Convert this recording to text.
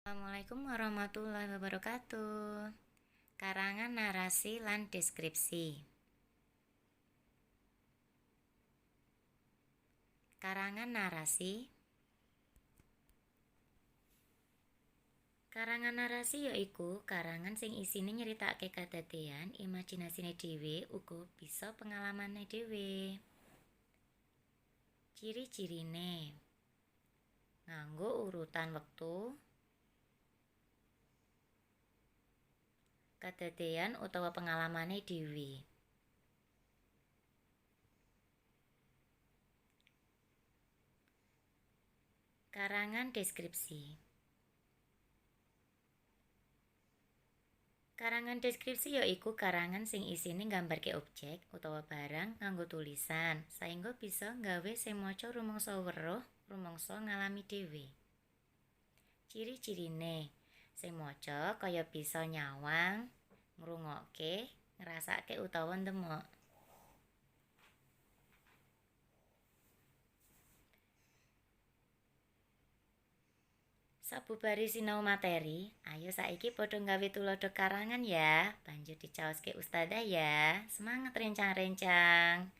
Assalamualaikum warahmatullahi wabarakatuh. Karangan narasi lan deskripsi. Karangan narasi. Karangan narasi yaiku karangan sing isine nyritakake kadadeyan, imajinasine dhewe uga bisa pengalamane dhewe. Ciri-cirine nganggo urutan wektu, kadadeyan utawa pengalamane dhewe. Karangan deskripsi. Karangan deskripsi yaiku karangan sing isine nggambarke objek utawa barang nganggo tulisan, saengga bisa nggawe sing maca rumangsa weruh, rumangsa ngalami dhewe. Ciri-cirine sing maca kaya bisa nyawang, ngrungokke, ngrasake utawa ndemok. Sabubare sinau materi, ayo saiki padha nggawe tuladha karangan ya. Banjur dicaoske ustadzah ya. Semangat rencang-rencang.